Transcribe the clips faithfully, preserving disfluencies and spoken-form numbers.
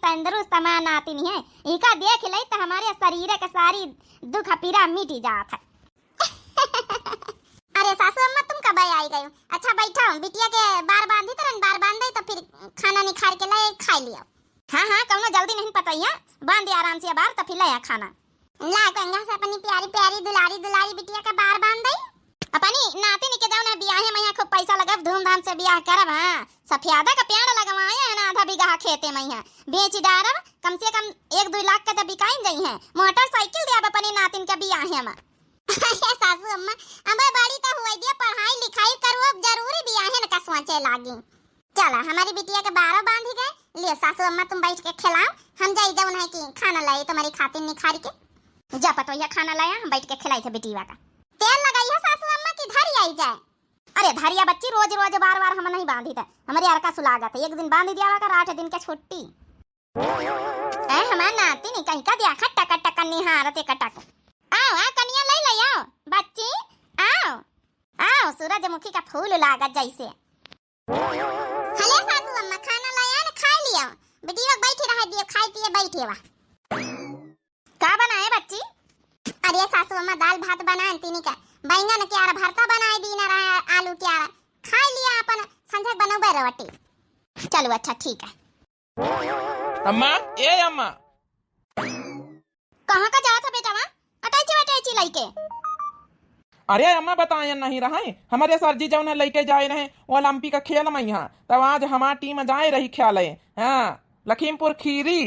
तंदुरुस्त हमार नातिन है, इका देख लई त हमरे शरीर के सारी दुख पीरा मिटी जात है। अरे सासू अम्मा, तुम कब आई गयो? अच्छा बैठा, बिटिया के बार बांधी तरन, बार बांध दे तो फिर खाना निखार के ले खा लियो। हाँ हाँ, कौनो जल्दी नहीं पतैया, बांध दे आराम से बार तो फिर ले आ खाना। ला गंगा से अपनी प्यारी प्यारी दुलारी दुलारी बिटिया का बार बांध दई। अपनी नातिन के जौन है बियाहे में यहाँ खूब पैसा लगब, धूमधाम से बियाह करब। हाँ, सफेदा का पेड़ लगवाए है ना आधा बीघा खेते में यहाँ, बेच डारब, कम से कम एक दो लाख का तो बिकाइन जाई है। मोटरसाइकिल देब अपनी नातिन के बियाहे में। अरे सासू अम्मा, अब बड़ी तो हुई दिया, पढ़ाई लिखाई करू, अब जरूरी बियाहे न का सोचे लागी। चला, हमारी बिटिया के बारह बांधी गए। लियो सासू अम्मा, तुम बैठ के खिलाओ, हम जाई जौन है कि खाना लाई तुम्हारी खातिर निखारी के। जा पतोहिया, खाना लाया, हम बैठ के खिलाई थे बिटिया का। तेल लगाई है सासू अम्मा की धरी आई जाए। अरे धरिया बच्ची, रोज रोज बार बार हम नहीं बांधी थे, हमारी अरका सुलागत है, एक दिन बांध दिया कर आठ दिन के छुट्टी। ए हमार नातिन कहीं का दिया खट टक टक निहारत एक टक। आओ आ कनिया ले ले आओ बच्ची, आओ आओ, सूरजमुखी का फूल लागत जैसे। हले सासू अम्मा, खाना लाया न, खाई लियो। बिटिया बैठी रह दियो, खाई पिए बैठे वा। का बनाए बच्ची? अरे सासू अम्मा, दाल भात बनाए तीनी का, बैंगन के आर भरता बनाए दी ना रहा, आलू के आर। खाई लिया अपन, संझक बनौबे रोटी। चलो अच्छा ठीक है। अम्मा, ए अम्मा। कहाँ का जात है बेटा वहाँ? अटैची वटैची लइके। अरे अम्मा, बताए नहीं रहे, हमारे सर जी जौन है लइके जाए रहे ओलंपिक खेल में यहाँ, तब आज हमार टीम जाए रही खेले, हाँ, लखीमपुर खीरी।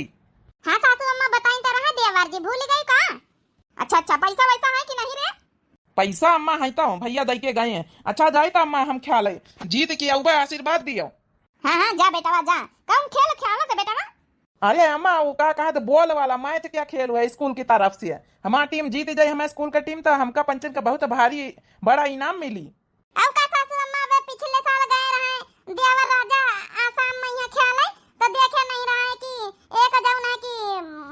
हाँ सासू अम्मा, बताई तो रहा देवर जी, भूल गई का? अच्छा अच्छा, पैसा वैसा है कि नहीं रे? पैसा अम्मा है तो भैया दई के गए हैं। अच्छा जाए तो अम्मा हम खेले, जीत के अउबे आशीर्वाद दियो। हाँ हाँ, जा बेटवा जा। कौन खेल खेलत है बेटवा? अरे अम्मा, वो का कहत, बॉल वाला मैच क्या खेल हुआ है स्कूल की तरफ से। हमार टीम जीत जाए, हमारे स्कूल का टीम, तो हमका पंचन का बहुत भारी बड़ा इनाम मिली। अब का सासू अम्मा, अबे पिछले साल गए रहे देवर राजा आसाम में यहाँ खेले, तो देखे नहीं रहे कि एक जौन है कि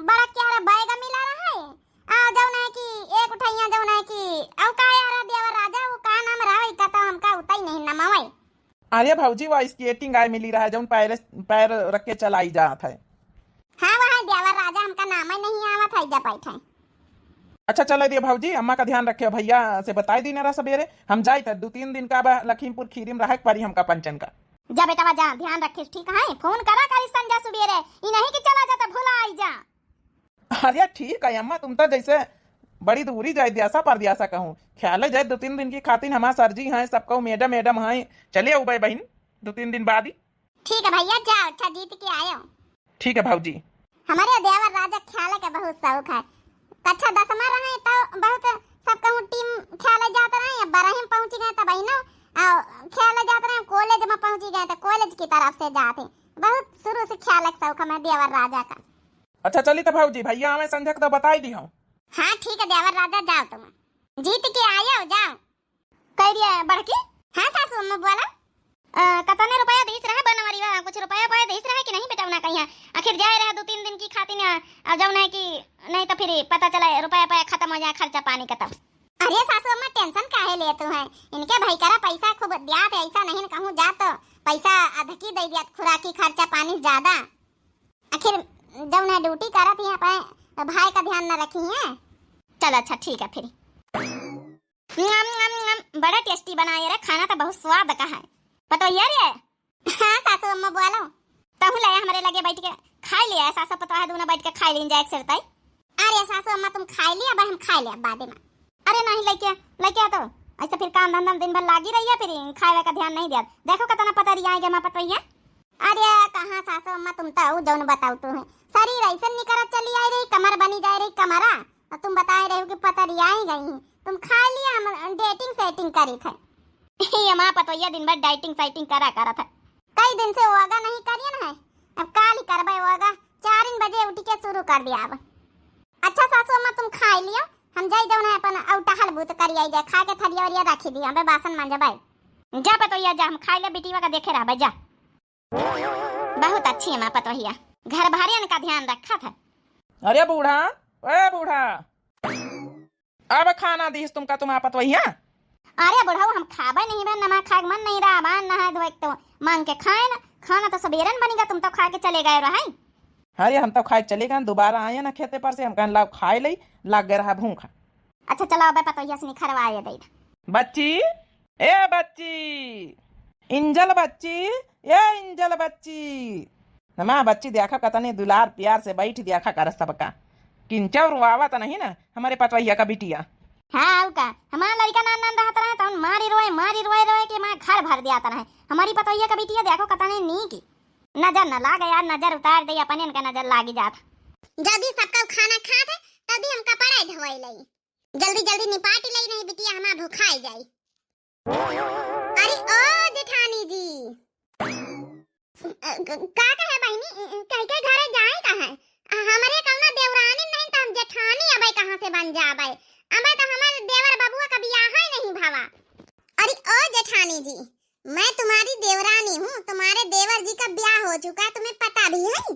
बड़ा क्या रहा, बैग मिला रहा है, आ जौन है कि एक उठैया जौन है कि, अब का यार देवर राजा, वो का नाम रहा, का तो हमका उतई नहीं नमवे। अरे भौजी, वो स्केटिंग आए मिली रहा है, जौन पैर, पैर रख के चलाई जात है। हाँ, वह देवर राजा, हमका नाम ही नहीं आवत है, जब बैठे। अच्छा, चले दिए भौजी, अम्मा का ध्यान रखे, भैया से बताई दी ना रहा सबेरे, हम जाई त दो तीन दिन का बा लखीमपुर खीरी में रहे के परी हमका पंचन का। जा बेटवा जा, ध्यान रखिस, ठीक है? फोन करा करिस संझा सुबेरे, ई नहीं कि चला जा त भुला आई जा। अरे ठीक है अम्मा, तुम तो जैसे बड़ी दूरी जाए दियासा पर दियासा कहूँ, ख्याल है जाए दो तीन दिन की खातिर, हमार सर जी हैं, सब कहूँ मैडम मैडम हैं, चले अउबे बहिन दो तीन दिन बाद ही। ठीक है भैया, जाओ, अच्छा जीत के आयो। ठीक है भौजी। हमारे देवर राजा ख्याल के बहुत शौक है, कक्षा दसमा रहे तो बहुत सब कहूँ टीम ख्याल जात रहे, अब बारहवीं पहुँच गए तब बहिनो आ ख्याल जात रहे, कॉलेज में पहुँच गए तो कॉलेज की तरफ से जाते, बहुत शुरू से ख्याल के शौक हमें देवर राजा का। अच्छा चली तो भौजी, भैया आवे संझक तो बताई दी हम। हाँ ठीक है देवर राजा, जाओ तुम जीत के आयो, जाओ। कह दिया बड़की। हाँ सासू अम्मा बोला। अ, कतने रुपया देस रहे बनवरिया, कुछ रुपया पाया देस रहे कि नहीं बेटा, ना कहिया। आखिर जाए रहा दो तीन दिन की खातिर ना, अब जौन है कि नहीं तो फिर पता चला रुपया पाया खत्म हो जाए, खर्चा पानी का तब। अरे सासू अम्मा टेंशन काहे लेतू है, इनके भाई करा पैसा खूब दियात है, ऐसा नहीं कहूँ जा तो पैसा अधकी दे दियात, खुराकी खर्चा पानी ज्यादा। आखिर जौन है ड्यूटी करत ही अपने भाई का ध्यान न रखी है। चल अच्छा ठीक है फिर। नम, नम, नम, बड़ा टेस्टी बनाए रे खाना, तो बहुत स्वाद का है। पतोहिया रे। हाँ सासू अम्मा बोलो। तहू ले हमरे लगे बैठ के खाई लिया, सासू पतोह दोनों बैठ के खाई लीन जाए एक सिरताई। अरे सासू अम्मा तुम खाई लिया, अब हम खाई लिया बाद में। अरे नहीं लेके, लेके आ तो। ऐसे फिर काम धंधा में दिन भर लागी रही है, फिर खाए का ध्यान नहीं दिया। देखो कितना पतरी आएंगे माँ पतोहिया। अरे कहाँ सासू अम्मा, तुम तो ऊ जौन बताओ तू है, शरीर ऐसे निकरत चली आई रही, कमर बनी जाए रही कमरा, और तुम बताए रहे हो कि पतरी आई गई है। तुम खा लिया, हम डेटिंग सेटिंग करी थे। ये माँ पतोहिया दिन भर डाइटिंग साइटिंग करा करत है। कई दिन से योगा नहीं करिए ना है, अब काल ही करबे योगा, चार बजे उठ के शुरू कर दिया अब। अच्छा सासू अम्मा तुम खाई लियो, हम जाई जौन है अपन अउ टहल बूत करी आई जाए, खा के थरिया वरिया रखी दिया, अबे बासन मांजबे। जा पतोहिया जा, हम खाई ले बिटिया का देखे रहबे जा। बहुत अच्छी है माँ पतोहिया, घर भरियन का ध्यान रखा था। अरे बूढ़ा, ए बूढ़ा, अब खाना दीस तुमका तुम आपत वहिया? अरे बुढ़ऊ, हम खाबे नहीं बे, नमा खाए के मन नहीं रहा, बान नहाए धोए के तो मांग के खाए ना, खाना तो सबेरन बनी गा, तुम तो खा के चले गए रहे। अरे हम तो खाए चले गए, दोबारा आए ना खेते पर से, हम कहन लाओ खाए लई, लाग गए रहा भूख। अच्छा चलो, अबे पतोहिया से निखरवाए दे। बच्ची, ए बच्ची, इंजल बच्ची, ए इंजल बच्ची। नमा बच्ची देखा कतने दुलार प्यार से बैठ देखा कर सबका। किंचौ रुआवत नहीं ना हमरे पतोहिया का बिटिया। हाँ, अउ का? हमार लड़का नान नान रहत रहे, तउन मारी रोए, मारी रोए, रोए के हमार घर भर दियात रहे। हमारी पतोहिया का बिटिया देखो कतने नीक। नजर न लागे यार, नजर उतार दे, अपने इनका नजर लागी जात। जल्दी सबका खाना खात है, तभी हम कपड़ा धोए लई। जल्दी जल्दी निपाट लई, नहीं बिटिया हमार भुखाई जाई। अरे ओ जेठानी जी, अ, क-, का कहे बहिनी, कह के घरे जाए का है? अ, हमरे कौनो देवरानी नहीं तो हम जेठानी अबे कहाँ से बन जाबे? अबे तो हमारे देवर बबुआ का बियाह ही नहीं भवा। अरे ओ जेठानी जी, मैं तुम्हारी देवरानी हूँ, तुम्हारे देवर जी का ब्याह हो चुका है, तुम्हें पता भी है?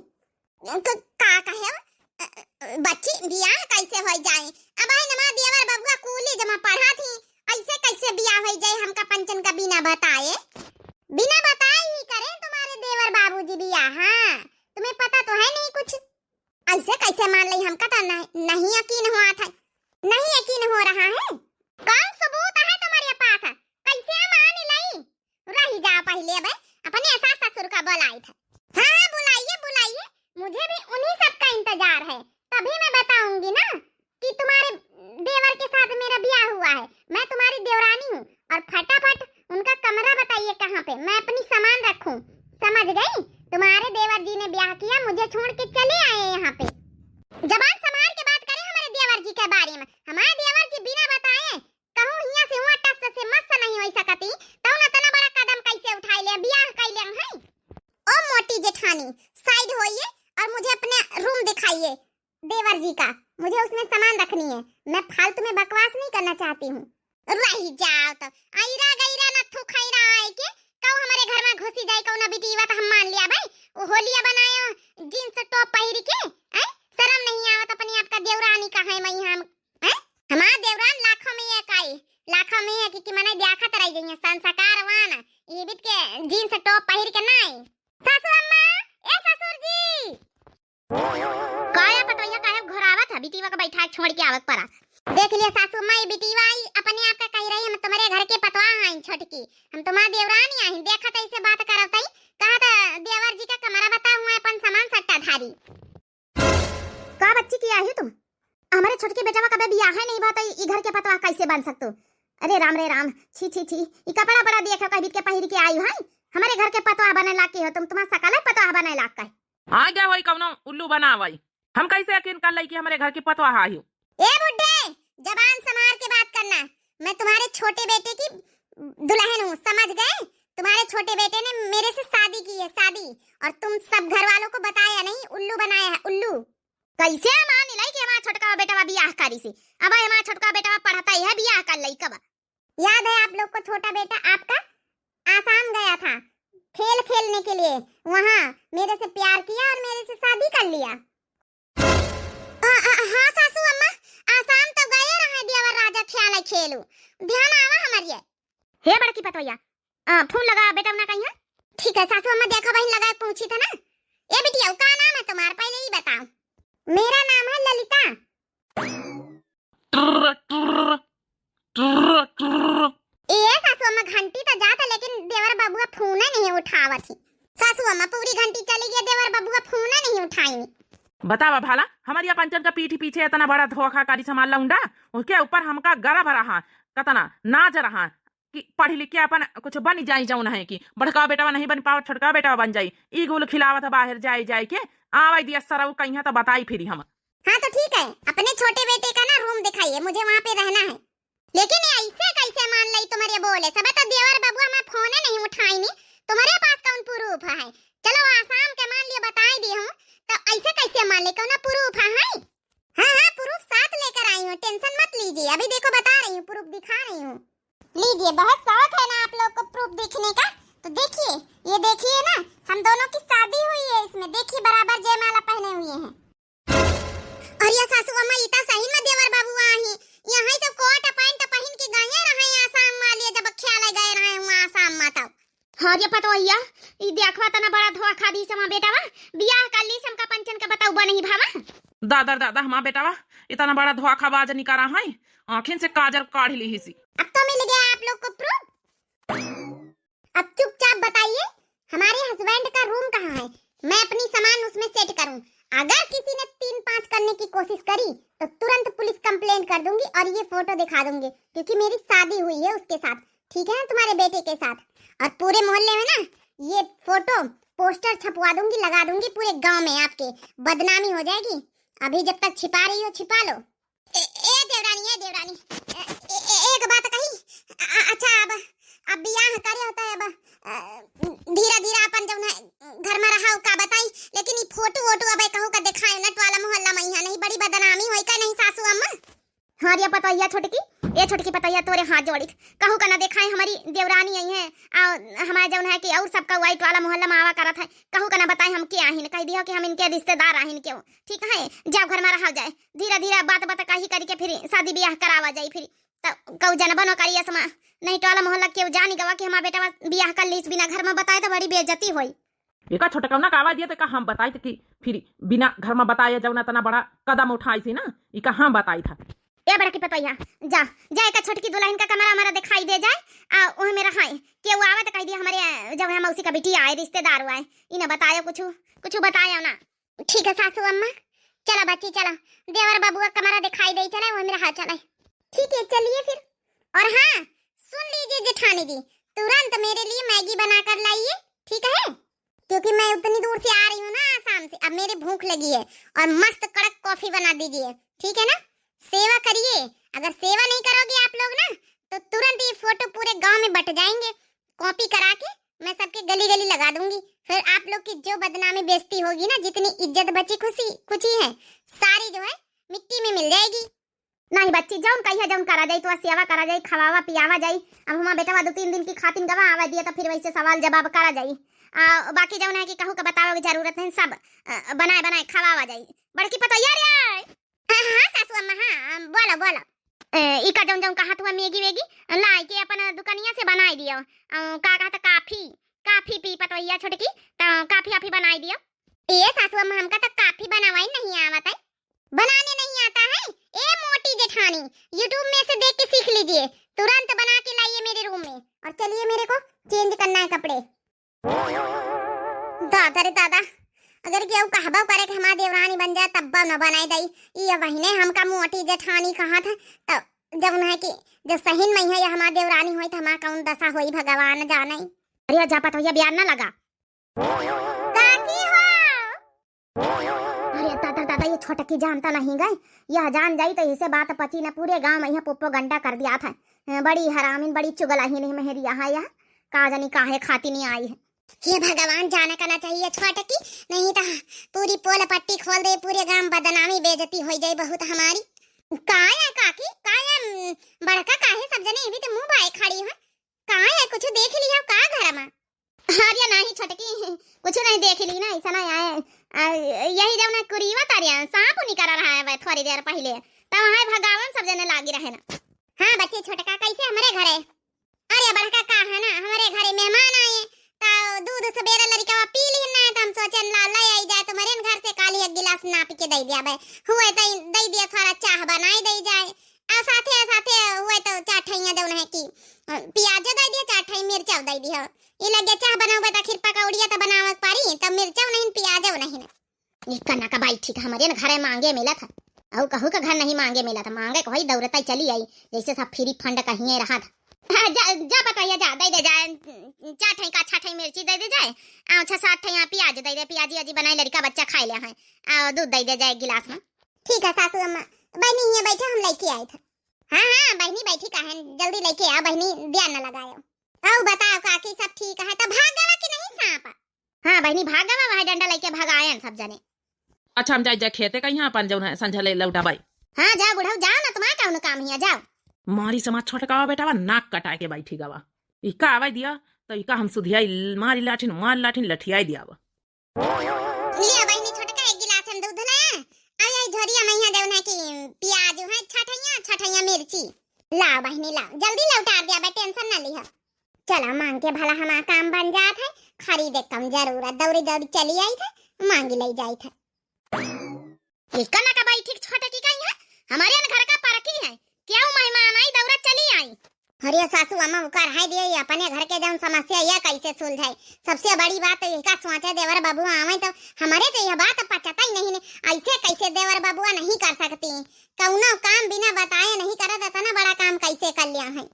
क-, का कहे? अ, अ, बच्ची, बियाह कैसे हो जाए? अब आई नमा देवर बबुआ कूली जमा पढ़ा थी, ऐसे कैसे बियाह हो जाए हमका पंचन का बिना बताए? बिना बताए ही करें तुम्हारे देवर बाबूजी बियाह? हाँ, तुम्हें पता तो है नहीं कुछ। ऐसे कैसे मान लई? हमका तो नहीं, नहीं यकीन हुआ था, नहीं यकीन हो रहा है। कौन सबूत है तुम्हारे पास? कैसे मान लई? रही जाओ पहले, अबे अपने सास ससुर का बुलाई था। हाँ, हाँ, बुलाइए, बुलाइए, मुझे भी उन्हीं सब का इंतजार है, तभी मैं बताऊंगी ना कि तुम्हारे देवर के साथ मेरा ब्याह हुआ है। मैं तुम्हारी देवरानी हूँ और फटाफट उनका कमरा बताइए कहाँ पे, मैं अपनी सामान रखूँ, समझ गई? तुम्हारे देवर जी ने ब्याह किया, मुझे छोड़ के चले आए यहाँ पे। जबान संभाल के बात करें हमारे देवर जी के बारे में। हमारे देवर जी बिना बताए कहूँ हियाँ से हुआँ टस से मस नहीं हो सकती, तउन इतना बड़ा कदम कैसे उठाई ले, बियाह कैले हैं? ओ मोटी जेठानी, side होइए और मुझे अपने room दिखाइए देवर जी का, मुझे उसमें सामान रखनी है, मैं फालतू में बकवास नहीं करना चाहती हूँ। रही जाओ तो, ऐरा गैरा न थू खैरा आए के, कऊ हमारे घर में घुसी जाए कौना बिटिया तो हम मान लिया भाई, वो होलिया बनायो jeans top पहिर के, हैं? शर्म नहीं आवत अपने आप का देवरानी का है मैं हम हैं? हमार देवरान लाखों में एक आई, लाखों में एक कि मने देखत रह गई है, संस्कारवान, ये बीत के jeans top पहिर के ना आई। सासू अम्मा, ए ससुर जी। काया पतोहिया काहे घोरावत है, बिटिया का बैठा छोड़ के आवत परा। देख लिया सासू अम्मा, ये बिटिया आई, अपने आप का कह रही, हम तुम्हारे घर के पतवा आई छोटकी, हम तुम्हार देवरानी आई, देखत ऐसे बात करत आई, कहा था देवर जी का कमरा बता हुआ अपन सामान सट्टा धारी। का बच्ची किया है तुम? हमारे छोटके बेटवा कबे बियाह है नहीं बात, ई घर के पतवा कैसे बन सकतो? अरे राम रे राम, छी छी छी, ई कपड़ा बड़ा देख कह बीत के पहिर के आई है, हमारे घर के पतवा बने लाग के हो तुम, तुम्हार सकल है पतवा बने लाग का। आ गया वही कौनो उल्लू बनावई, हम कैसे यकीन कर लई कि हमारे घर के पतवा आई हो? ए बुड्ढे, जबान संभाल के बात करना, मैं तुम्हारे छोटे बेटे की दुल्हन हूँ, समझ गए? तुम्हारे छोटे बेटे ने मेरे से शादी की है, शादी, और तुम सब घर वालों को बताया नहीं, उल्लू बनाया है, उल्लू। कैसे मान लाई कि हमारा छोटका बेटवा बियाह करी से? अब हमारा छोटका बेटवा पढ़ता ही है, बियाह कर लई कब? याद है आप लोग को, छोटा बेटा आपका आसाम गया था खेल खेलने के लिए, वहाँ मेरे से प्यार किया और मेरे से शादी कर लिया। आ, आ, हाँ सासू अम्मा, आसाम तो गए रहे देवर राजा ख्याल है खेलू, ध्यान आवा हमारिये। हे बड़की पतोहिया, आ, फोन लगा बेटा ना कहीं। ठीक है सासू अम्मा, देखो बहन लगा पूछी था ना। ए बिटिया, का नाम है तुम्हारा, पहले ही बताओ। मेरा नाम है ललिता। ट्र, ट्र, ट्र, ट्र। ए सासू अम्मा, घंटी तो जात है, लेकिन देवर बबुआ फोन नहीं उठावत ही। सासू अम्मा, पूरी घंटी चली गई, देवर बबुआ फोन नहीं उठाई। बतावा भाला, हमारी पंचन का पीठी पीछे इतना बड़ा धोखा करी समार लौंडा, उसके ऊपर हमका गर्व रहा, कतना नाज रहा कि पढ़ लिख के अपन कुछ बन जाई जौन है कि बड़का बेटवा नहीं बन पावत, छोटका बेटवा बन जाई। ई गुल खिलावत बाहर जाई जाई के, आवे दिया सरऊ कहीं तो बताई फिरी हम। हाँ तो ठीक है, अपने छोटे बेटे का ना room दिखाइए, मुझे वहाँ पे रहना है। लेकिन ये ऐसे कैसे मान लई तुम्हारे बोले? सब तो देवर बबुआ मैं फोने नहीं उठाई नी, तुम्हारे पास कौन proof है? चलो आसाम के मान लियो बताई दी हूँ, तो ऐसे कैसे मान ले? कौन proof है? हाँ हाँ, proof साथ लेकर आई हूँ, tension मत लीजिए, अभी देखो बता रही हूँ, proof दिखा रही हूँ। लीजिए, बहुत शौक है ना आप लोग को proof देखने का, तो देखिए, ये देखिए ना, हम दोनों की शादी हुई है इसमें, देखिए बराबर जयमाला पहने हुए हैं। अरे सासू अम्मा, ई त सही में देवर बाबू आही। यहाँ सब कोट पैंट पहिन के गए रहे आसाम वाले, जब ख्याल गए रहे हुआ आसाम में तब। हाँ रे पतोहिया, ई देखवा तना बड़ा धोखा दी समा बेटावा, बियाह कर ली समका पंचन के बा नहीं भावा। दादा रे दादा, हमार बेटवा इतना बड़ा धोखाबाज निकरा है, आँखिन से काजर काढ़ लिहिसी। अब तो मिल गया आप लोग को proof। अब चुपचाप बताइए, हमारे husband का room कहाँ है? मैं अपनी सामान उसमें set करूँ। अगर किसी ने तीन पाँच करने की कोशिश करी तो तुरंत पुलिस complaint कर दूंगी और ये photo दिखा दूंगी, क्योंकि मेरी शादी हुई है उसके साथ, ठीक है, तुम्हारे बेटे के साथ। और पूरे मोहल्ले में ना ये photo poster छपवा दूंगी, लगा दूंगी, पूरे गांव में आपके बदनामी हो जाएगी। अभी जब तक छिपा रही हो, छिपा लो। ए, ए देवरानी, ए देवरानी, ए, ए, ए, एक बात कही। अ-, अ-, अच्छा, अब, अब बियाह करे होता है, अब, अ, धीरे धीरे अपन जौन है घर में रहा का बताई, लेकिन ई photo वोटो अब कहू का देखाए ना, टोला मोहल्ला में यहाँ नहीं, बड़ी बदनामी होई का नहीं सासू अम्मा? हाँ रे पतोहिया छोटकी, ए छोटकी पतोहिया, तोरे हाथ जोड़ी, कहू का ना देखाए, हमारी देवरानी आई है, आ हमारे जौन है कि और सबका वाई टोला मोहल्ला में आवा करत है, कहू का ना बताए हम के आहिन, कह दियो कि हम इनके रिश्तेदार आहिन केहू, ठीक है, जाओ घर में रहा जाए, धीरे धीरे बात बात कही करी के फिर शादी बियाह करावा जाई, फिर त कहू जनबो न करी असमा, नहीं टोला मोहल्ला केहू जानी गवा कि हमार बेटवा बियाह कर लीस बिना घर में बताए तो बड़ी बेइज्जती होई। एका छोटकौना का आवाज दिया तो का हम बताई त कि फिर बिना घर में बताए जौन इतना बड़ा कदम उठाइसी ना, ई का हम बताई था। ए बड़की पतोहिया, जा, जा एका छोटकी दुल्हन का कमरा हमारा दिखाई दे जाए, आ ओह में रहाए, केहू आवे तो कह दिया हमारे, अ, जौन है मौसी का बिटिया आए, रिश्तेदार आए, ई ना बतायो कुछ, कुछ बतायो ना। ठीक है सासू अम्मा, चला बच्ची चला, देवर बबुआ कमरा दिखाई दे चला, वही में रहा चला। ठीक है चलिए फिर। और हाँ, सुन लीजिए जेठानी जी, तुरंत मेरे लिए मैगी बना कर लाइए, ठीक है, क्योंकि मैं उतनी दूर से आ रही हूँ ना आसाम से, अब मेरी भूख लगी है और मस्त कड़क coffee बना दीजिए, ठीक है ना। सेवा करिए, अगर सेवा नहीं करोगे आप लोग ना तो तुरंत ये photo पूरे गांव में बट जाएंगे, copy करा के मैं सबके गली गली लगा दूंगी। फिर आप लोग की जो बदनामी बेइज्जती होगी ना, जितनी इज्जत बची खुशी खुची है, सारी जो है मिट्टी में मिल जाएगी। नहीं बच्ची, जौन कहिया जौन करा जाई, तो सेवा करा जाई, खवावा पियावा जाई। अब हमार बेटवा दो तीन दिन की खातिन गवा आवा दिया तो फिर वैसे सवाल जवाब करा जाई। आ बाकी जौन है कि कहू का बतावे की जरूरत नहीं, सब, अ, बनाए बनाए खवावा जाई। बड़की पतोहिया रे। हाँ, हाँ, हाँ, सासू अम्मा, हाँ, बोलो, बोलो। ए, ई का जौन जौन कहत हुआ मैगी वैगी, लाई के अपन दुकनिया से बनाई दियो। अ, का कहत coffee, coffee पी पतोहिया छोटकी, त coffee वाफी बनाई दियो। ए सासू अम्मा, हमका त coffee बनावाई नहीं आवत है। बनाने नहीं आता है? ए मोटी जेठानी, YouTube में से देख के सीख लीजिए, तुरंत बना के लाइए मेरे room में और चलिए मेरे को change करना है कपड़े। दादा रे दादा, अगर केहू कहबो करे कि हमार देवरानी बन जाए, तब्बो न बनाई दई। ई बहिने हमका मोटी जेठानी कहत है, त जौन है कि जब सही में है या हमार देवरानी होई, त हमार कौन दशा होई, भगवान जाने। अरे जा पतोहिया, बियान न लगा। काकी हो। अरे दादा दादा, ये छोटकी जानता नहीं गई, यह जान जाई तो इसे बात पची न, पूरे गांव में यह पोपो गंडा कर दिया था। बड़ी हरामिन, बड़ी चुगलाहिन मेहरी यहाँ यह, का जानी काहे खाती नहीं आई है। हे भगवान, जाना करना चाहिए छोटकी, नहीं तो पूरी पोल पट्टी खोल दे, पूरे गांव बदनामी बेइज्जती हो जाए बहुत हमारी। का है काकी, का है, उम, बड़का काहे सब जने इवी तो मुंह बाए खड़ी हो? का है, कुछ देख लिया का घर में? अरे नहीं छोटकी, कुछ नहीं देख ली ना, ऐसा ना आए। आ, यही जब ना कुरीवा तारिया सांप निकल रहा है वह थोड़ी देर पहले, तब वहाँ भगावन सब जने लागी रहे ना। हाँ बच्ची छोटका, कैसे हमरे घरे? अरे बड़का का है ना, हमरे घरे मेहमान आए, तो दूध सवेरे लड़का पी ली ना, तो हम सोचन ला ले आई जाए तुम्हारे घर से, काली एक गिलास नाप के दे दिया बे, हुए तो दे दिया, थोड़ा चाह बनाई दे जाए, आ साथे साथे हुए तो चार ठैया जौन है कि, अ, प्याजो दे दिया, चार ठै मिर्चा दे दिया। ई लगे चाह बनावे त आखिर पकौड़िया त बनावे के पड़ी, त मिर्चा नहीं, प्याजो नहीं। ई कना का बाई ठीक हमरे न घरे मांगे मिलत है। अउ कहू का घर नहीं मांगे मिलत है, मांगे को होई दौड़ता ही चली आई, जैसे सब free fund कहिए रहा था। हाँ, जा, जा पतोहिया, जा, दे दे, जा, चार ठै का छह ठै मिर्ची दे दे जाए, आ, छह सात ठै यहाँ प्याज दे दे, प्याजी अजी बनाए लड़का बच्चा खाए ले हैं, आ, दूध दे दे जाए गिलास में। ठीक है सासू अम्मा, बहनी यहाँ बैठा, हम लेके आए थे। हाँ, हाँ, बहनी बैठी का है, जल्दी लेके आओ बहनी, ध्यान न लगायो। अउ बताओ काकी, सब ठीक है? तो भाग गवा कि नहीं सांप? हाँ बहनी, भाग गवा, वह डंडा लेके भगायन सब जने। अच्छा, हम जाए, जाए खेते का यहाँ अपन जौन है संझा ले लौटा बाई। हाँ, जाओ बुढ़ऊ, जाओ ना, तुम्हारा कौन काम हिया, जाओ। मारी समाज छोटकावा बेटावा नाक कटाए के बैठी गवा। इका आवे दिया, तो इका हम सुधिया मारी लाठिन, मारी लाठिन लठियाई दिया बा। लिया बहिनी, छोटका एक गिलास हम दूध लाया। अब यही झोरिया में यहाँ जौन है कि प्याज है, छठैया, छठैया मिर्ची। लाओ बहिनी, लाओ, जल्दी लौटा दिया बे, tension ना लिहा। चला, मांग के भला हमार काम बन जात है, खरीदे कम जरूरत, दौड़ी दौड़ी चली आई थे, मांगी ले जाई थे। इका ना का बैठी छोटे की कहीं है, हमारे अन घर का परकी है। क्या मेहमान आई, दौरा चली आई। अरे सासू अम्मा, उकर है दिए, ये अपने घर के जौन समस्या ये कैसे सुलझाए। सबसे बड़ी बात तो इका सोचे देवर बबुआ आवे तो हमारे तो यह बात पचता ही नहीं ने। ऐसे कैसे देवर बबुआ नहीं कर सकती, कौनो काम बिना बताए नहीं करत, इतना बड़ा काम कैसे कर लिया है।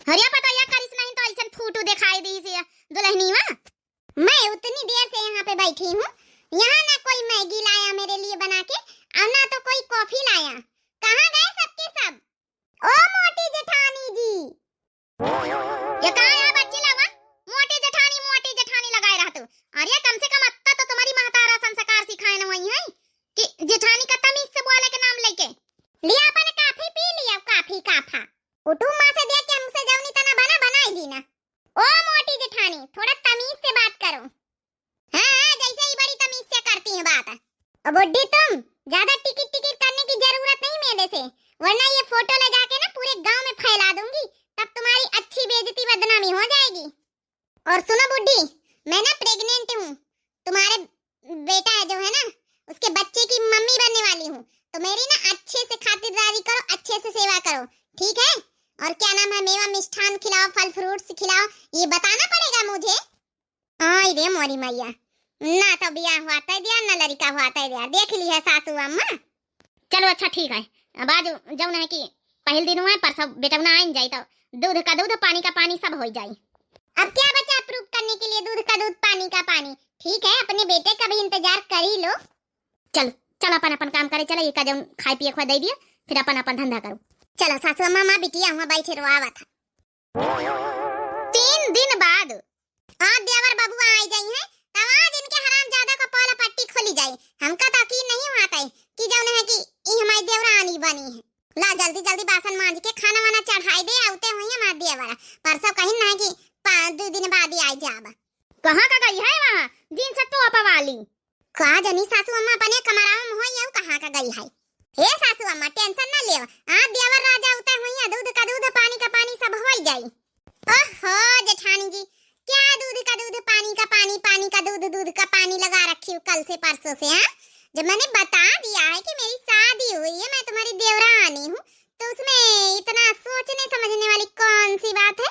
अरे पता या करिस नहीं तो ऐसन फोटो दिखाई दी से दुल्हनीवा। मैं उतनी देर से यहाँ पे बैठी हूँ, यहाँ ना कोई मैगी लाया मेरे लिए बना के और ना तो कोई कॉफी लाया। कहाँ गए सबके सब? ओ मोटी जेठानी जी। ये कहाँ है बच्ची लावा? मोटी जेठानी, मोटी जेठानी लगाए रहतू। अरे कम से कम अत्ता तो तुम्हारी महतारा संस्कार सिखाए न हुई है कि जेठानी का तमीज से बोले के नाम लेके। लिया अपन कॉफी पी लिया, कॉफी काफा। उठू माँ से देख के हमसे जौनी तना बना बनाई दी ना। ओ मोटी जेठानी, थोड़ा तमीज से बात करो। हाँ, हाँ, जैसे ही बड़ी तमीज से करती हैं बात। ओ बुड्ढी तुम, ज्यादा टिकिट टिकिट करने की जरूरत नहीं मेरे से, वरना ये फोटो ले जाके ना पूरे गांव में फैला दूंगी, तब तुम्हारी अच्छी बेइज्जती बदनामी हो जाएगी। और सुनो बुड्ढी, मैं ना प्रेग्नेंट हूँ, तुम्हारे बेटा है जो है ना, उसके बच्चे की मम्मी बनने वाली हूँ, तो मेरी ना अच्छे से खातिरदारी करो, अच्छे से सेवा करो, ठीक है? और क्या नाम है, मेवा मिष्ठान खिलाओ, फल फ्रूट्स खिलाओ, ये बताना पड़ेगा मुझे। आई रे मोरी मैया, ना तो बियाह हुआ तय दिया, ना लड़का हुआ तय दिया, देख ली है सासू अम्मा। चलो अच्छा ठीक है, अब आज जौन है कि पहल दिन हुआ है, परसों बेटौना आइन जाई तो दूध का दूध, पानी का पानी सब हो जाई। अब क्या बचा प्रूफ करने के लिए, दूध का दूध पानी का पानी। ठीक है, अपने बेटे का भी इंतजार कर ही लो। चल चल, अपन अपन काम करे चला, इका जौन खाए पिए खुआ दे दिया, फिर अपन अपन धंधा करो। चलो सासू अम्मा, माँ बिटिया हुआ बैठे रहो, आवत है। तीन दिन बाद आज देवर बबुआ आई जाई हैं, तब आज इनके हरामजादा का पोला पट्टी खोली जाई। हमका तो यकीन नहीं हुआ था कि जौन है कि ई हमारी देवरानी बनी है। ला जल्दी जल्दी बासन मांज के खाना वाना चढ़ाई दे, आउते हुई हमार देवर। परसों कहिन ना कि पा-, दो दिन बाद ही आई जाब। कहाँ का गई है वहाँ जींस टॉप वाली? का जनी सासू अम्मा अपने कमरा में होई, यू कहाँ का गई है? हे सासू अम्मा, टेंशन ना लेव, आज देवर राजा उतर हुई है, दूध का दूध, पानी का पानी सब होई जाई। ओहो जेठानी जी, क्या दूध का दूध, पानी का पानी, पानी का दूध, दूध का पानी लगा रखी हूँ कल से परसों से, हाँ? जब मैंने बता दिया है कि मेरी शादी हुई है, मैं तुम्हारी देवरानी हूँ, तो उसमें इतना सोचने समझने वाली कौन सी बात है?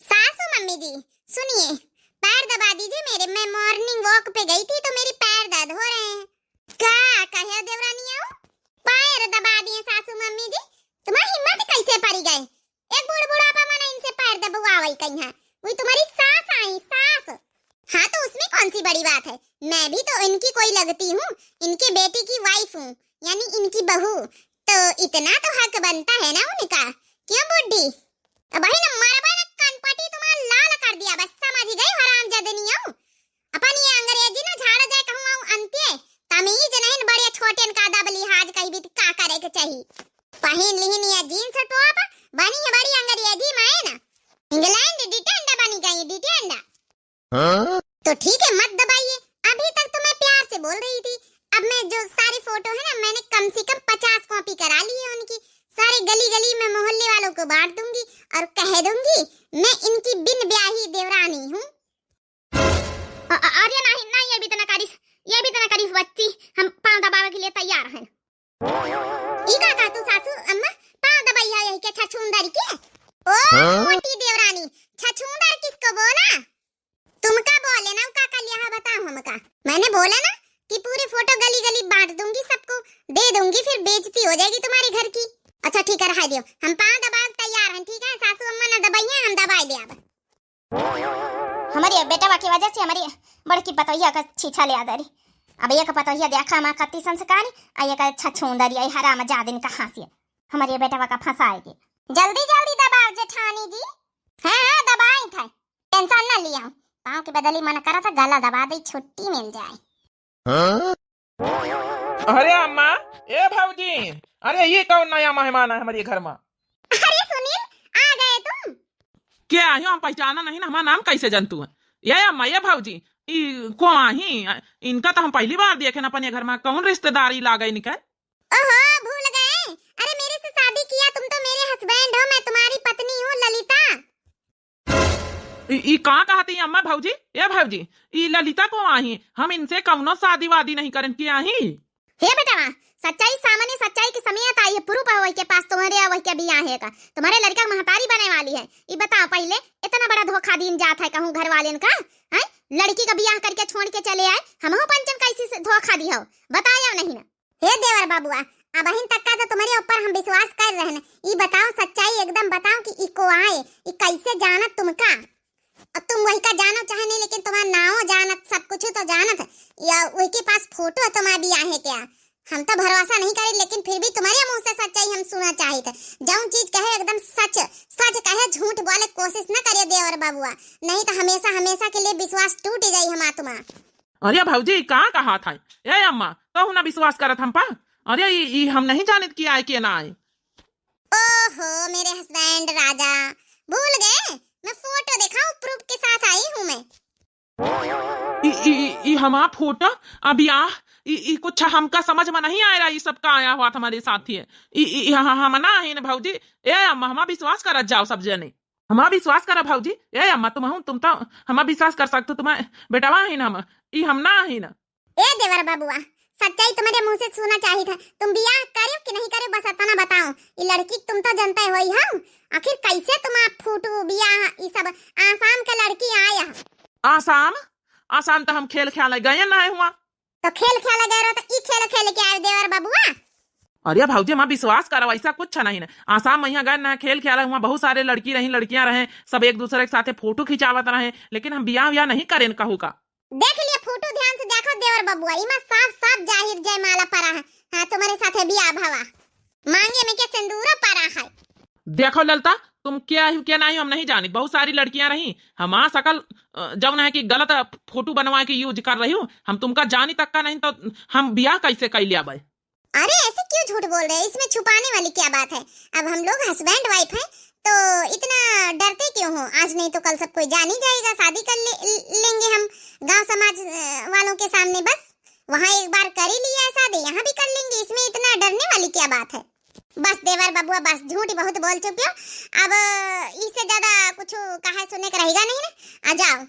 सासू मम्मी जी, सुनिए, पैर दबा दीजिए मेरे, मैं मॉर्निंग वॉक पे गई थी तो मेरी पैर दर्द हो रहे हैं। का कहे देवरानी आओ? पैर दबा दिए सासू मम्मी जी, तुम्हारी हिम्मत कैसे पड़ी गए? एक बूढ़ बुढ़ापा में ना इनसे पैर दबवावई कहीं है, वही तुम्हारी सास आई सास। हाँ तो उसमें कौन सी बड़ी बात है, मैं भी तो इनकी कोई लगती हूँ, इनके बेटी की वाइफ हूँ, यानी इनकी बहू, तो इतना तो हक बनता है ना उनका, क्यों बुड्ढी? अब वही ना मारबा ना कनपटी तुम्हारा लाल कर दिया, बस समझ गई हरामजादनियो। अपन ये अंग्रेजी ना झाड़ा जाए कहूँ आऊ अंत्य, तमीज नहीं बड़े छोटेन का अदब लिहाज कहीं भी का करे के चाहिए। पहिन लिहिन ये जींस टॉप, बनी है बड़ी अंग्रेजी मायन, इंग्लैंड डिटेंड बनी गई डिटेंड। हाँ? तो ठीक है, मत दबाइए, अभी तक तो मैं प्यार से बोल रही थी, अब मैं जो सारे फोटो है ना, मैंने कम से कम पचास कॉपी करा ली है उनकी, सारे गली गली में मोहल्ले वालों को बांट दूंगी और कह दूंगी मैं इनकी बिन ब्याही देवरानी हूँ। अ-, अ-, अरे नहीं, नहीं, ये भी तो ना करिस, ये भी तो ना करिस बच्ची, हम पाँव दबावे के लिए तैयार हैं। ई का कहा तू सासू अम्मा, पाँव दबाई है यही के छछूंदर के? ओ हाँ? मोटी देवरानी, छछूंदर किसको बोला? तुमका बोले ना, का कर लिया है बताओ हमका। मैंने बोला ना कि पूरे फोटो गली गली बांट दूंगी, सबको दे दूंगी, फिर बेइज्जती हो जाएगी तुम्हारे घर की। अच्छा ठीक है, रहा दियो, हम पाँव दबावे तैयार हैं, ठीक है? सासू अम्मा ना दबाई है, हम दबाई दे अब। हमारे बेटवा की वजह से हमारी बड़की पतोहिया का छीछा ले आदरी। अब एक पतोहिया देखा माँ कत्ती संस्कारी, आ एक छछूंदरी आई हरामजादिन कहाँ से हमारे बेटवा का फंसाएगी। जल्दी जल्दी दबाओ जेठानी जी। हाँ हाँ दबाई था, टेंशन ना लिया। पाँव के बदली मन करा था गला दबा दे, छुट्टी मिल जाए। हाँ? अरे अम्मा, ए भौजी, अरे ये कौन नया मेहमान है हमारे घर में? अरे सुनील, आ गए तुम? क्या आयो, हम पहचाना नहीं ना, हमारा नाम कैसे जानतू है? ये अम्मा, ये भौजी, ई को आही? इनका तो हम पहली बार देखे ना अपने घर में, कौन रिश्तेदारी लागे इनके? ओहो, भूल गए? अरे मेरे से शादी किया तुम तो मेरे हस्बैंड हो, मैं तुम्हारी पत्नी हूँ ललिता। ई, ई का कहती अम्मा भौजी? ए भौजी, ई ललिता को आही? हम इनसे कौनो शादी वादी नहीं करन की आही। हे बेटवा, सच्चाई सामने, सच्चाई के समेत आई है, proof है वही के पास, तुम्हरे वही के बियाह है का, तुम्हरे लड़का के महतारी बने वाली है। ई बताओ पहिले, इतना बड़ा धोखा दीन जात है कहूँ घर वालेन का, हैं? लड़की का बियाह करके छोड़ के चले आए, हमहू पंचन का इसी से धोखा दिहो, बताया नहीं ना। हे देवर बबुआ, अबहिन तक का तो तुम्हरे ऊपर हम विश्वास कर रहे हैं, ई बताओ सच्चाई एकदम बताओ कि ई को आए, ई कैसे जानत तुमका? और तुम वही का जानो चाहे नहीं, लेकिन तुम्हारा नाव जानत, सब कुछ तो जानत है। या वही के पास फोटो है तुम्हारे बियाहे के? हम तो भरोसा नहीं करी, लेकिन फिर भी तुम्हारे मुँह से सच्चाई हम सुना चाहित है। जौन चीज कहे एकदम सच, सच कहे, झूठ बोले कोशिश न करियो देवर बबुआ, नहीं तो हमेशा, हमेशा के लिए विश्वास टूट जाई हमार तुम्हार। अरे भौजी, का कहा था? ए अम्मा, तहु ना विश्वास करत हम पा? अरे, ई, ई हम नहीं जानित कि आए के ना आए। ओहो, मेरे husband राजा, भूल गए? मैं फोटो दिखाऊं, proof के साथ आई हूँ मैं। ई, ई, ई, ई हमार फोटो? अब या, ई, ई कुछ हमका समझ में नहीं आए रहा, ई सब का आया हुआ तुम्हारे साथ ही है। ई, ई, ई, हाँ, हाँ, हम ना है ना भौजी। ए अम्मा, हमार विश्वास करत जाओ सब जने। हमार विश्वास करा भौजी। ए अम्मा, तुम हूँ, तुम तो हमार विश्वास कर सकते, तुम्हारे बेटवा है ना हम, ई हम ना है ना। ए देवर बबुआ, सच्चाई तुम्हारे मुँह से सुना चाहित है। तुम बियाह करियो कि नहीं करियो, बस इतना बताओ। ई लड़की तुम तो जनते होई हो, आखिर कैसे तुम्हार फोटो बियाह ई सब आसाम के लड़की आया? आसाम? आसाम तो हम खेल खेले गए ना है हुआ। तो खेल खेले गए रहो तो ई खेल खेल के आए देवर बबुआ? अरे भौजी, हमार विश्वास करो, ऐसा कुछ नहीं है। आसाम में यहाँ गए ना, खेल खेला हुआ, बहुत सारे लड़की रही, लड़कियां रहे, सब एक दूसरे के साथे फोटो खिंचावत रहे, लेकिन हम बियाह वियाह नहीं करेन कहू का। देख लिए फोटो ध्यान से देखो देवर बबुआ, इमा साफ साफ जाहिर जयमाला परा है। हाँ, तुम्हारे साथे बियाह भवा, मांगे में के सिंदूरो परा है। देखो ललता, तुम क्या हो क्या नहीं हो हम नहीं जानी। बहुत सारी लड़कियां रही, हमार शकल, अ, जौन है कि गलत फोटो बनवा के use कर रही हो, हम तुमका जानी तक का नहीं तो हम बियाह कैसे कर लिया भाई? अरे ऐसे क्यों झूठ बोल रहे हैं, इसमें छुपाने वाली क्या बात है? अब हम लोग husband wife हैं तो इतना डरते क्यों हो? आज नहीं तो कल सब कोई जान ही जाएगा, शादी कर ले, लेंगे हम गांव समाज, अ, वालों के सामने। बस वहाँ एक बार कर ही लिया है शादी, यहाँ भी कर लेंगे, इसमें इतना डरने वाली क्या बात है? बस देवर बबुआ, बस झूठ बहुत बोल चुके हो। अब इससे ज्यादा कुछ कहा सुने का रहेगा नहीं ना। आ जाओ,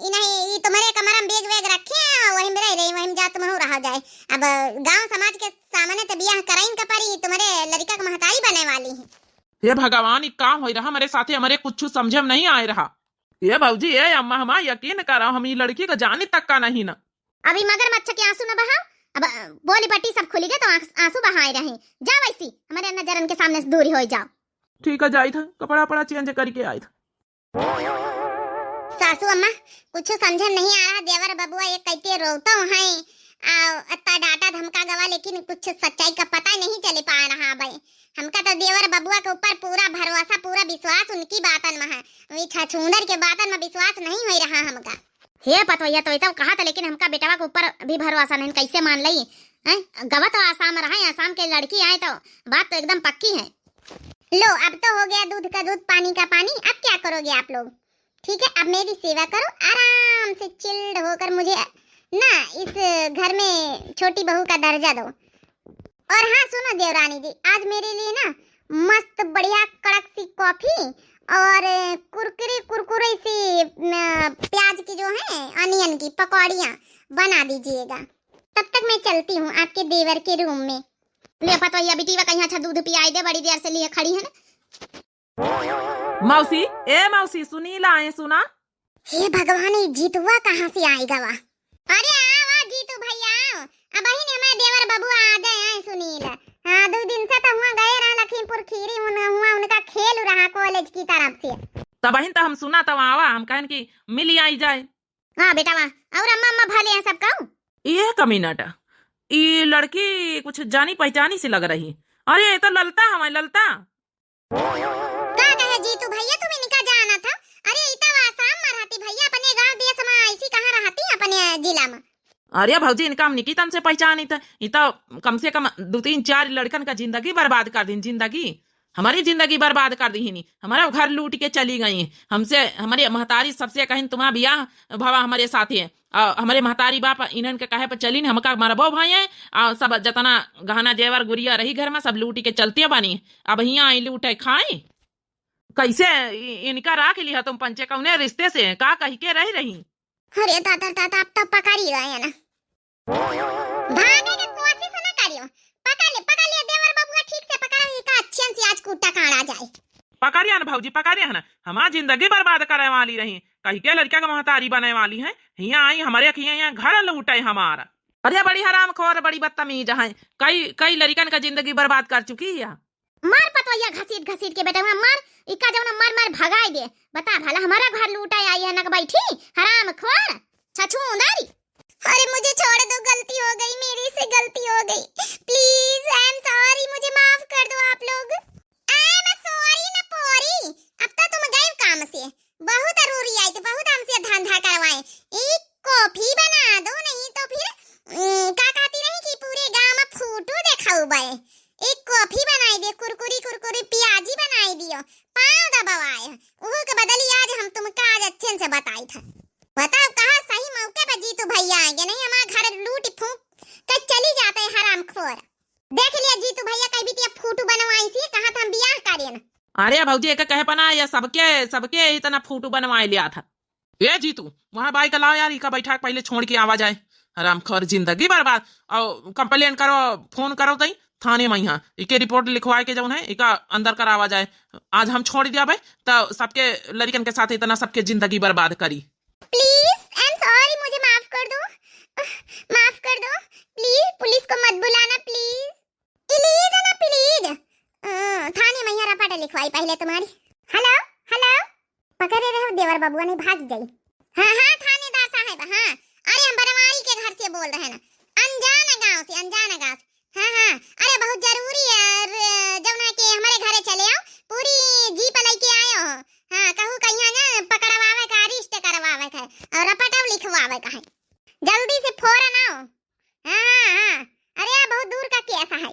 ई नहीं, ई तुम्हारे कमरा में बैग वैग रखे हैं, वहीं में रह रही, वहीं में जा तुम रहा जाए। अब गांव समाज के सामने तो बियाह कराइन का परी, तुम्हारे लड़का के महतारी बने वाली है। हे भगवान, ई का होई रहा हमारे साथे, हमारे कुछ समझे में नहीं आए रहा। ए भौजी, ए अम्मा, हमार यकीन करा, हम ई लड़की का जानी तक का नहीं ना। अभी मगरमच्छ के आंसू न बहाओ। अब, अ, बोली पट्टी सब खुली गए तो आंस-, आंसू बहाए रहे। जा वैसी हमारे नजरन के सामने से दूरी हो जाओ। ठीक है, जाइत है, कपड़ा पड़ा change करके आइत है। सासू अम्मा, कुछ समझ में नहीं आ रहा, देवर बबुआ ये कैसे रोवतो है, आ, अत्ता डांटा धमका गवा, लेकिन कुछ सच्चाई का पता ही नहीं चले पा रहा भाई। हमका तो देवर बबुआ के ऊपर पूरा भरोसा, पूरा विश्वास उनकी बातन में है। वी छछूंदर के बातन में विश्वास नहीं हो रहा हमका। हे पतवैया, तो इतना कहा था, लेकिन हमका बेटवा के ऊपर भी भरोसा नहीं, कैसे मान लई? हैं? गवा तो आसाम रहा, आसाम के लड़की आए तो बात तो एकदम पक्की है। लो, अब तो हो गया दूध का दूध, पानी का पानी, अब क्या करोगे आप लोग? ठीक है, अब मेरी सेवा करो, आराम से chilled होकर मुझे ना इस घर में छोटी बहू का दर्जा दो। और हाँ, सुनो देवरानी जी, आज मेरे लिए ना मस्त बढ़िया कड़क सी coffee और कुरकुरे, कुरकुरे सी, न, प्याज की जो है, onion की पकौड़ियाँ बना दीजिएगा। तब तक मैं चलती हूँ आपके देवर के room में। ले पतोहिया बिटिया कहीं अच्छा दूध पियाई दे, बड़ी देर से लिए खड़ी है ना। मौसी, ए मौसी, सुनीला, ए सुना। हे भगवान, ई जीतुआ कहाँ से आइगा वा? अरे आओ, आओ जीतू भैया आओ। अबहिन हमार देवर बबुआ आ जाए, आए सुनील। हाँ, दो दिन से तो हुआ गए रहा लखीमपुर खीरी, उन, हुआ उनका खेल रहा college की तरफ से। तबहिन तो हम सुना तो आवा, हम कहन कि मिल आई जाए। हाँ बेटा वाह, और अम्मा, अम्मा भले हैं सब कहूँ? ये कमीनट, ई लड़की कुछ जानी पहचानी सी लग रही। अरे ये तो ललता हमारी ललता। का कहे जीतू भैया, तुम इनका जानत हो? अरे, ई तो आसाम में रहती भैया, अपने गांव देश में ऐसी कहाँ रहती अपने जिला में? अरे भौजी, इनका हम निकितन से पहचानी थे। ई तो कम से कम दो तीन चार लड़कन का जिंदगी बर्बाद कर दीन, जिंदगी। हमारी जिंदगी बर्बाद कर दी ही नहीं। हमारा घर लूट के चली गई। हमसे, हमारी महतारी सबसे कहिन, तुम्हारा बियाह भवा हमारे साथ है। आ, हमरे महतारी बाप इन्हन के कहे पर चलिन, हमका मरबो भइए, आ, सब जतना गहना जेवर गुरिया रही घर में, सब लूटी के चलते बानी। अब हियाँ आई लूटे खाई। कैसे इ-, इनका राख लिहा तुम पंचे, कौने रिश्ते से, का कही के रही रही? अरे दादा, दादा, अब तो पकड़ ही गए हैं ना। भागे के कोशिश ना टकाड़ा जाए। पकड़िया न भौजी, पकड़िया न, हमार जिंदगी बर्बाद करे वाली रही, कही के लड़का के महतारी बने वाली है, हियाँ आई हमरे खिया, हियाँ घर लूटे हमारा। अरे बड़ी हरामखोर, बड़ी बदतमीज है, कई, कई लड़कन का जिंदगी बर्बाद कर चुकी है। मार पतोहिया घसीट घसीट के बेटा, वहाँ मार, इका जौन मार मार भगाई दे। बता भला हमारा घर लूटे आई है नक बैठी, हरामखोर, छछूंदर। अरे मुझे छोड़ दो, गलती हो गई, मेरे से गलती हो गई। Please, I am sorry, मुझे माफ कर दो आप लोग। I am sorry ना पोरी, अब तो तुम गए काम से। बहुत अरूरी आई थे, बहुत हमसे धंधा करवाए। एक कॉफी बना दो, नहीं तो फिर, उम, का कहती नहीं कि पूरे गांव में फोटो देखाऊ बाए। एक कॉफी बनाई दे, कुरकुरी कुरकुरी प्याजी बनाई दियो, पाँव दबावाए। उहू के बदली आज हम तुमका आज अच्छे से बताई था। बताओ कहाँ सही मौके पर जीतू भैया आएंगे, नहीं हमारा घर लूट फूंक के चली जाते हैं हरामखोर। देख लिया जीतू भैया कई बिटिया फोटो बनवाई सी, कहा था हम बियाह करेन। अरे भौजी, एक कहे पना या सबके, सबके इतना फोटो बनवाए लिया था। ए जीतू, वहाँ बाइक लाओ यार, इका बैठा के पहले छोड़ के आवा जाए। हरामखोर, जिंदगी बर्बाद। और complain करो, फोन करो तई थाने में यहाँ, इके रिपोर्ट लिखवाए के जौन है, इका अंदर करावा जाए। आज हम छोड़ दिया भाई, तो सबके लड़कन के साथ इतना सबके जिंदगी बर्बाद करी। Please, I am sorry, मुझे माफ कर दो, माफ कर दो। Please, पुलिस को मत बुलाना, please। Please है ना, please। अ, थाने में यहाँ रपाटा लिखवाई पहले तुम्हारी। Hello, hello। पकड़े रहो देवर बबुआ, नहीं भाग जाई। हाँ, हाँ, थानेदार साहब, हाँ। अरे हम बनवारी के घर से बोल रहे हैं ना, अनजान गांव से, अनजान गांव से। हाँ, हाँ, अरे बहुत जरूरी है, अरे जौन है कि हमारे घरे चले आओ, पूरी जीप लेके आए हो। हाँ, कहू कहिया ना पकड़वावे का, arrest करवावे का है, और रपटव लिखवावे का है। जल्दी से फौरन आओ। हाँ, हाँ, हाँ। अरे, आ बहुत दूर का केस है,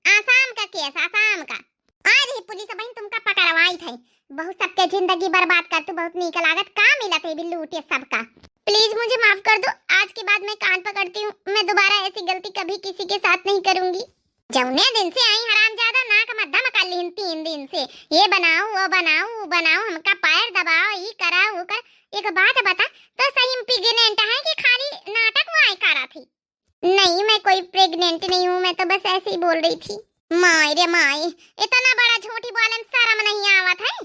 आसाम का केस, आसाम का। आज ही पुलिस बहिन तुमका पकड़वाई थे। बहुत सबके जिंदगी बर्बाद कर तू, बहुत नीक लागत, का मिलत है बिल्लू उठे सबका। Please मुझे माफ कर दो, आज के बाद मैं कान पकड़ती हूँ, मैं दोबारा ऐसी गलती कभी किसी के साथ नहीं करूंगी। जौने दिन से आई हरामजादा, नाक में दम कर लिहिन तीन दिन से, ये बनाओ, वो बनाओ, वो बनाओ, हमका पैर दबाओ, ई करा, वो कर। एक बात बता, तो सही में pregnant है कि खाली नाटक वाई करा थी? नहीं, मैं कोई pregnant नहीं हूँ, मैं तो बस ऐसे ही बोल रही थी। माय रे माय, इतना बड़ा झूठी बोलन शर्म नहीं आवत है?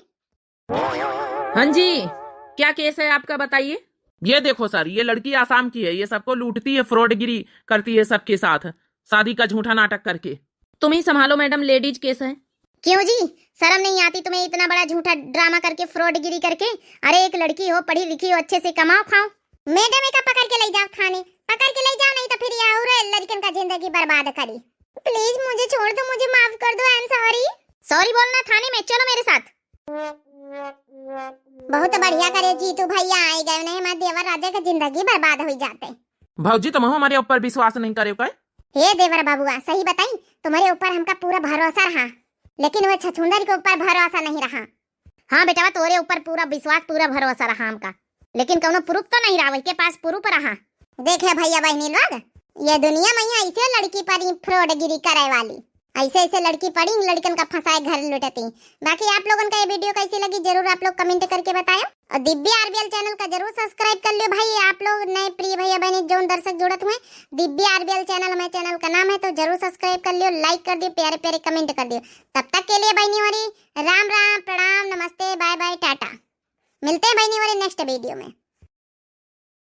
हाँ जी, क्या केस है आपका, बताइए। ये देखो सर, ये लड़की आसाम की है, ये सबको लूटती है, फ्रॉडगिरी करती है सबके साथ, शादी का झूठा नाटक करके। तुम ही संभालो मैडम, लेडीज केस है। क्यों जी, शर्म नहीं आती तुम्हें इतना बड़ा झूठा ड्रामा करके, फ्रॉडगिरी करके? अरे एक लड़की हो, पढ़ी लिखी हो, अच्छे से कमाओ खाओ। मैडम एका पकड़ के ले जाओ थाने, पकड़ के ले जाओ, नहीं तो फिर ये और लड़कन का जिंदगी बर्बाद करी। Please मुझे छोड़ दो, मुझे माफ कर दो, I am sorry। Sorry बोलना थाने में, चलो मेरे साथ। बहुत बढ़िया करे जीतू भैया आए गए, नहीं हमारे देवर राजा का जिंदगी बर्बाद हो जाते। भौजी तुम हमारे ऊपर विश्वास नहीं करे का? हे देवर बबुआ, सही बताई, तुम्हारे ऊपर हमका पूरा भरोसा रहा, लेकिन वो छछूंदर के ऊपर भरोसा नहीं रहा। हाँ बेटवा, तोरे ऊपर पूरा विश्वास, पूरा भरोसा रहा हमका, लेकिन कौनो proof तो नहीं रहा, वही के पास proof रहा। देखे भैया बहनी लोग, ये दुनिया में यहाँ ऐसे लड़की पड़ी फ्रॉडगिरी करे वाली, ऐसे ऐसे लड़की पड़ी, लड़कन का फंसाए घर लुटती। बाकी आप लोगन का ये video कैसी लगी, जरूर आप लोग comment करके बताएं। और दिव्या आरबीएल channel का जरूर subscribe कर लियो भाई, आप लोग नए प्रिय भैया बहनी जौन दर्शक जुड़त हुए, दिव्या आरबीएल channel हमारे channel का नाम है, तो जरूर subscribe कर लियो, like कर दियो, प्यारे प्यारे comment कर दियो। तब तक के लिए बहनी होरी राम राम, प्रणाम, नमस्ते, bye bye, टाटा। मिलते हैं बहनी होरी next video में।